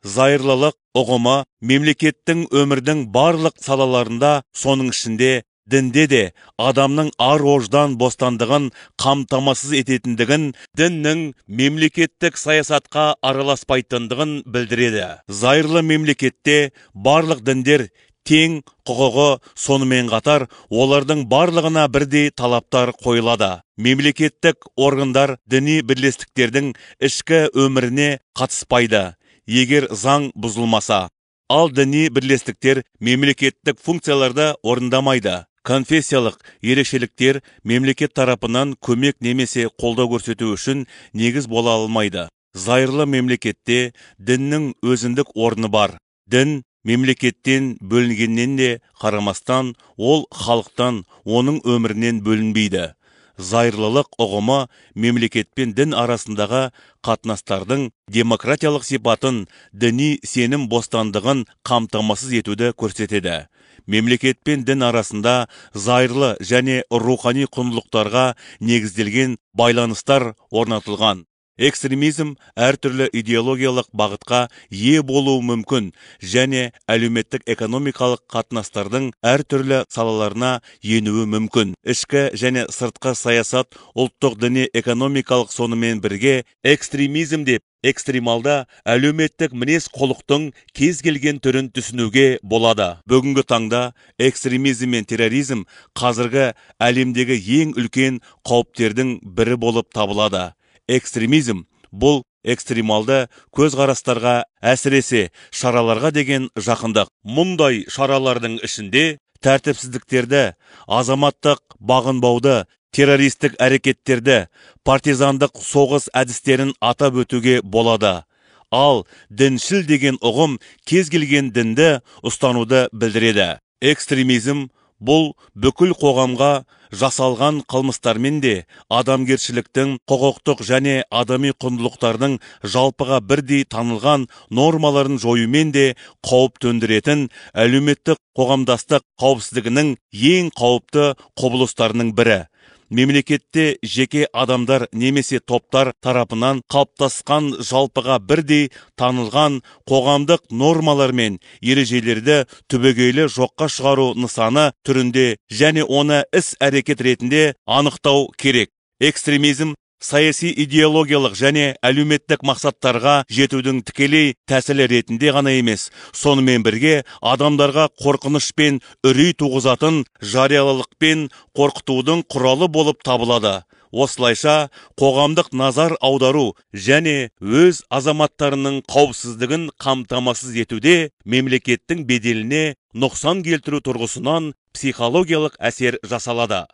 Зайырлылық ұғымы мемлекеттің өмірдің барлық салаларында, соның ішінде дінде де адамның ар-ождан бостандығын қамтамасыз ететіндігін, діннің мемлекеттік саясатқа араласпайтындығын білдіреді. Зайырлы мемлекетте барлық діндер тең құқығы, сонымен қатар олардың барлығына бірдей талаптар қойылады. Мемлекеттік органдар діни бірлестіктердің ішкі өміріне қатыспайды, егер заң бұзылмаса. Ал діни бірлестіктер мемлекеттік функцияларды орындамайды. Конфессиялық ерекшеліктер мемлекет тарапынан көмек немесе қолдау көрсету үшін негіз бола алмайды. Зайырлы мемлекетте діннің өзіндік орны бар. Дін мемлекеттен бөлінгеннен де қарамастан, ол халықтан, оның өмірінен бөлінбейді. Зайырлылық ұғымы мемлекет пен дін арасындағы қатынастардың демократиялық сипатын, діни сенім бостандығын қамтамасыз етуді көрсетеді. Мемлекет пен дін арасында зайырлы және рухани құндылықтарға негізделген байланыстар орнатылған. Экстремизм әртүрлі идеологиялық бағытқа ие болуы мүмкін және әлеуметтік экономикалық қатынастардың әртүрлі салаларына енуі мүмкін. Ішкі және сыртқы саясат, ұлттық діни экономикалық, сонымен бірге экстремизм деп экстремалды әлеуметтік мінез құлықтың кез келген түрін түсінуге болады. Бүгінгі таңда экстремизм мен терроризм қазіргі әлемдегі ең үлкен қауіптердің бірі болып табылады. Экстремизм бұл экстремалды көзқарастарға, әсіресе шараларға деген жақындық. Мұндай шаралардың ішінде тәртіпсіздіктерді, азаматтық бағынбауды, террористік әрекеттерді, партизандық соғыс әдістерін атап өтуге болады. Ал діншіл деген ұғым кез келген дінді ұстануды білдіреді. Экстремизм бұл бүкіл қоғамға жасалған қылмыстармен де адамгершіліктің, құқықтық және адами құндылықтардың жалпыға бірдей танылған нормаларын жоюмен де қауіп төндіретін әлеуметтік қоғамдастық қауіпсіздігінің ең қауіпті құбылыстарының бірі. Мемлекетте жеке адамдар немесе топтар тарапынан қалыптасқан жалпыға бірдей танылған қоғамдық нормалар мен ережелерді түбегейлі жоққа шығару нысаны түрінде және оны іс-әрекет ретінде анықтау керек. Экстремизм саяси, идеологиялық және әлеуметтік мақсаттарға жетудің тікелей тәсілі ретінде ғана емес, сонымен бірге адамдарға қорқыныш пен үрей туғызатын жариялылық пен қорқытудың құралы болып табылады. Осылайша қоғамдық назар аудару және өз азаматтарының қауіпсіздігін қамтамасыз етуде мемлекеттің беделіне нұқсан келтіру тұрғысынан психологиялық әсер жасалады.